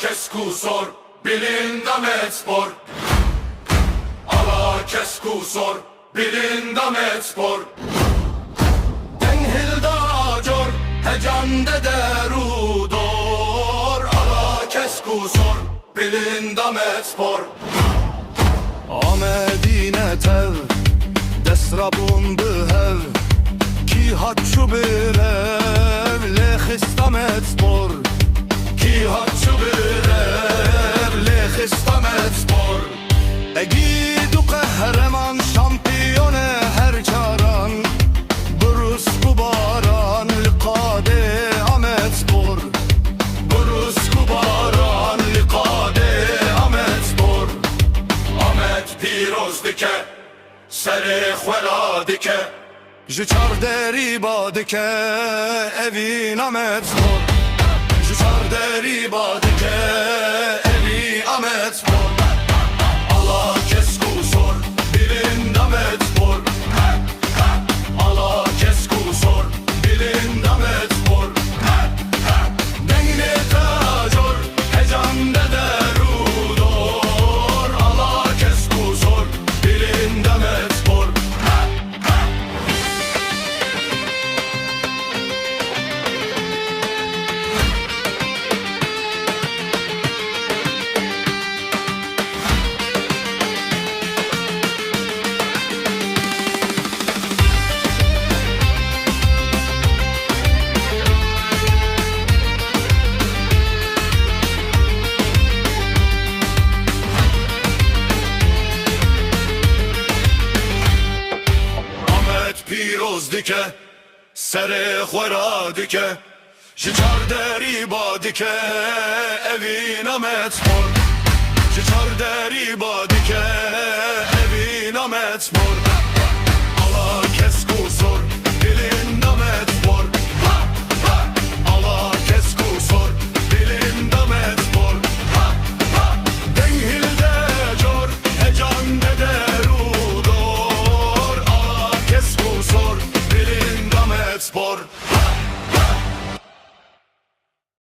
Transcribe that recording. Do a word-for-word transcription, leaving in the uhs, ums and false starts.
Kesk û sor, bilind Amedspor. Ala kesk û sor, bilind Amedspor. Deng hilda cor, hecan de der û dor. Ala kesk û sor, bilind Amedspor. Amedî ne tev, dest rabûn bi hev. Kî hat çû bi rev, lê xist Amedspor. Kî hat çû bi rev, lê xist Amedspor. Egîd û qehreman, şampiyone her caran. Bi rûsk û baran li qadê Amedspor. Bi rûsk û baran li qadê Amedspor. Amed pîroz dike, serê xwe radike. Ji çar derî ba dike, evîn Amedspor. Ji çar derî ba dike, evîn Amedspor. Ala kesk û sor, bilind Amedspor. Ala kesk û sor, bilind Amedspor. Deng lê te cor, hecan de der û dor. Ala kesk û sor, bilind Amedspor. Amed pîroz dike, serê xwe radike. Ji çar derî ba dike, evîn Amedspor. Ji çar derî ba dike, evîn Amedspor. Ala kesk û sor, bilind Amedspor. Ala kesk û sor, bilind Amedspor. Deng hilde cor, hecan de der û dor. Ala kesk û sor, bilind Amedspor.